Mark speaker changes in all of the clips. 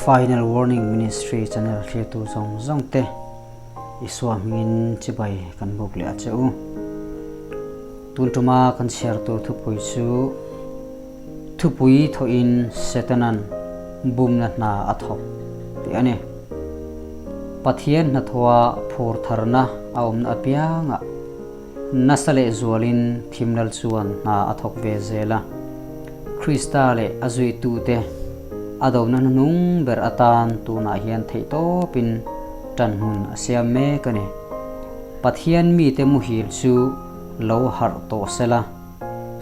Speaker 1: Final Warning Ministry channel thlirtu zawng zawng te Isua hmingin chibai kan buk leh a che u. Tun tuma kan chhiar tur thupui chu Thupui thawhin Setanan bumna hna a thawk tih a ni. Pathian hnathawha phur tharna a awmna apiangah nasa leh zualin thimlal chuan hna a thawk ve zel a. Krista leh a zuitute a dona hnuhnung ber atan tunah hian theihtawpin ṭanhmun a siam mek a ni. Pathian mite muhil chu lo harh tawh sela.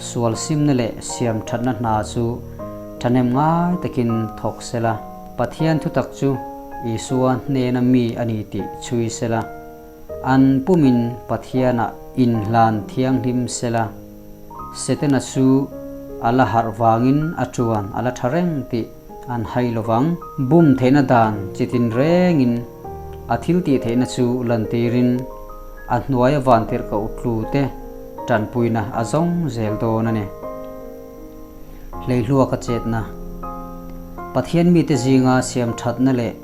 Speaker 1: Sual simna leh siam thatna hna chu thahnem ngai takin thawk sela, Pathian thutak chu Isua hnena mi a ni tih chhui sela, an pumin Pathianah inhlan thianghlim sela, Setana chu a la harh vangin a tuan a la tha reng tih an hai lovang. Bum theihna dan chi tin rengin a thil tih theihna chu lantirin a hnuaia vantirhkoh tlu te tanpuina a zawng zel dawn a ni. Hleihluaka chetna, Pathian mite zinga siam thatna leh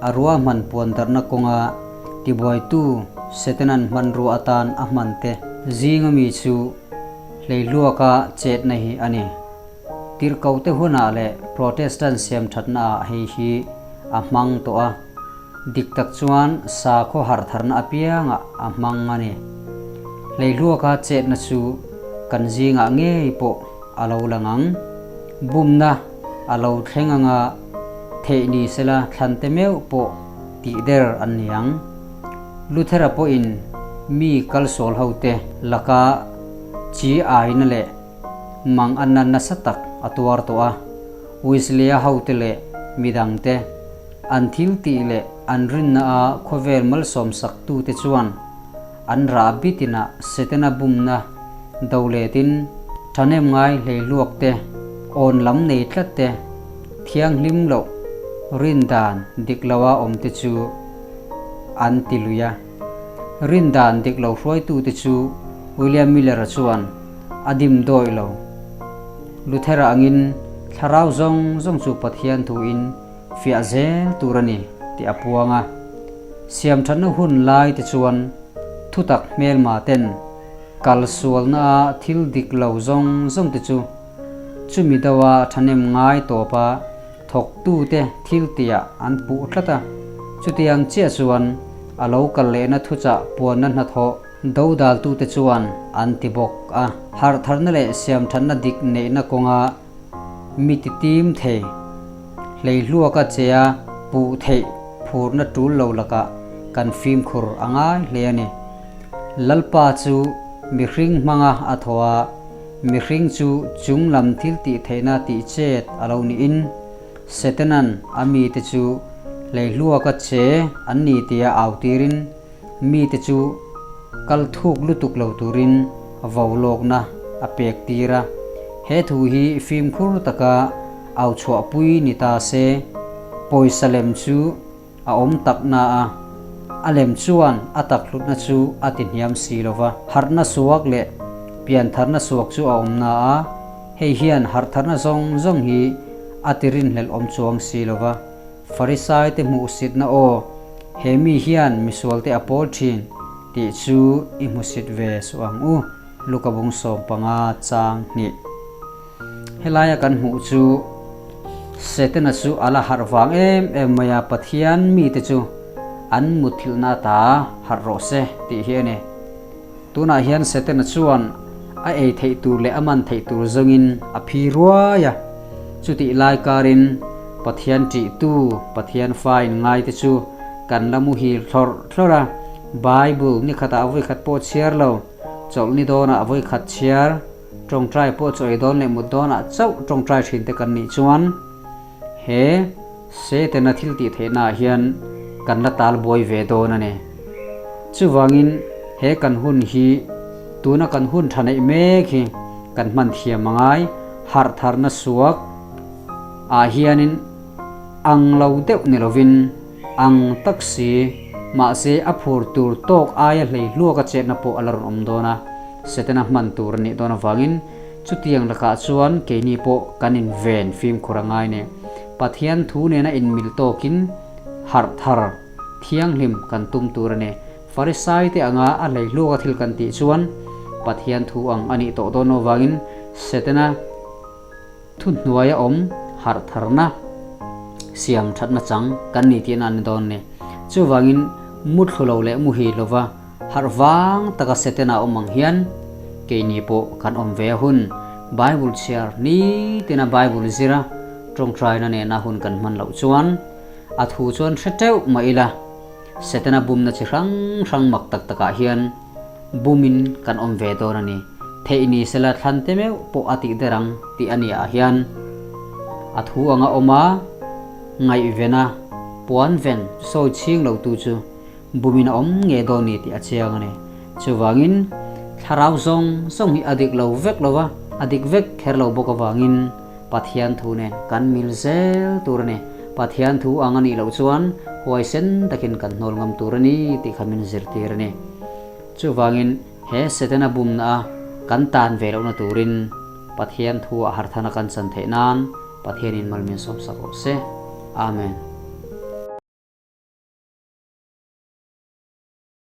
Speaker 1: a ruahman puan darhna kawnga tibuaitu Setanan hmanrua atan a hman te zinga mi chu hleihluaka chetna hi a ni. Tirhkohte hunah leh Protestant siamthatnaah hei hi a hmang tawh a, dik tak chuan sakhaw harhtharna apiangah a hmang a ni. Hleihluaka chetna chu kan zingah ngei pawh a lo lang ang. Bumna a lo thleng anga theih ni sela thlante meuh pawh tih der an ni ang. Luthera pawhin mi kalsual hote laka chi aina leh Mang a na nasa tak a tuar tawh a, Wesley-a hote leh midangte, an thil tih leh an rinna a khawvel malsawm saktute chuan an rah bitinah Setana bumna do letin thahnem ngai hleihluak te, awn lam nei tlat te, thianghlim loh rin dan dik loa awm te chu an ti lui a. Rin dan dik lo hruaitute chu William Miller-a chuan a dim dawih lo. Luthera angin thlarau zawng zawng chu Pathian thuin fiah zel tur a ni tih a puang a. Siamthatna hun lai te chuan thutak hmelma ten kal sualna a thil dik lo zawng zawng te chu chumi doa thahnem ngai tawpa thawktute thil tihah an puh tlat a. Chutiang chiah chuan a lo kal lehna thuchah puanna hnathawh Dodaltute chuan an ti bawk a. Harhtharna leh siamthatna dik neihna kawnga mi ti tim thei, hleihluaka chea puh theih phurna tul lo lakah kan fimkhur a ngai hle a ni. Lalpa chu mihring hmanga a thaw a, mihring chu chung lam thil tih theihna tih chet a lo niin Setanan a mite chu hleihluaka che an ni tia au tirin, Mite chu kal thuk lutuk lo turin vo lawkna a pek tir a, he thu hi fimkhur taka au chhuahpui ni ta se, pawisa lem chu a awm tak na a, a lem chuan a tak hlutna chu a ti hniam si lo va. Harhna suak leh piantharna suak chu a awm na a, hei hian harhtharna zawng zawng hi a ti rinhlelh awm chuang si lo va. Farisaite hmuhsitna aw, he mi hian misualte a pawl thin tih chu i hmusit ve suh ang u, Luka bung 15 chang hnih. Helaia kan hmuh chu Setana chu a la harh vang em em mai a, Pathian mite chu an mutthilhna ata harh rawh se tih hi a ni. Tunah hian Setana chuan a ei theih tur leh a man theih tur zawngin a phi ruai a. Chutih lai karin Pathian ṭihtu, Pathian fa inngaite chu kan la muhil thlawrh thlawrh a. Bible ni khatah vawikhat pawh chhiar lo, chawlhni dawnah vawikhat chhiar, ṭawngṭai pawh chaw ei dawn leh mut dawnah chauh ṭawngṭai ṭhinte kan nih chuan he Setana thil tih theihnaah hian kan la tal buai ve dawn a ni. Chuvangin he kan hun hi tuna kan hun tha neih mek hi kan hman thiam a ngai, harh tharna suak ah hianin ang lo deuh ni lovin ang tak si, mahse a phur tur tawk aia hlei hluaka chetna pawh a la rawn awm dawn a, Setana hman tur a nih dawn avangin Chutiang lakah chuan keini pawh kan inven fimkhur a ngai nen. Pathian thu nena inmil tawkin harh thar thianghlim kan tum tur a ni. Farisaite anga a hleihluaka thil kan tih chuan Pathian thu ang a nih tawh dawn avangin Setana Thuhnuaia awm harh tharna siam thatna chang kan ni tihna a ni dawn ni. Chuvangin muthlu lo leh muhi lova harh vang taka Setana awm ang hian keini pawh kan awm ve a hun. Bible chhiar nitina Bible zira tawngtaina nena hun kan hman loh chuan a thu chuan hre teuh mah ila Setana bumna chi hrang hrang mak tak takah hian Bumin kan awm ve dawn a ni. Theih ni sela thlan te meuh pawh a tih der ang tih a ni ah hian a thu anga awm a, ngaihven a, puan ven sawi chhing lo tu chu bumin a awm ngei dawn ni tih a chiang a ni. Chuvangin thlarau zawng zawng hi a dik lo vek lo a, a dik vek kher lo bawk avangin Pathian thu nen kan mil zel tur a ni. Pathian thu ang a nih loh chuan huaisen takin kan hnawl ngam tur a ni tih kha min zirtir a ni. Chuvangin he Setana bumna a kan tan ve lohna turin Pathian thu ah harthana kan chan theih nan Pathianin mal min sawmsak rawh se. Amen.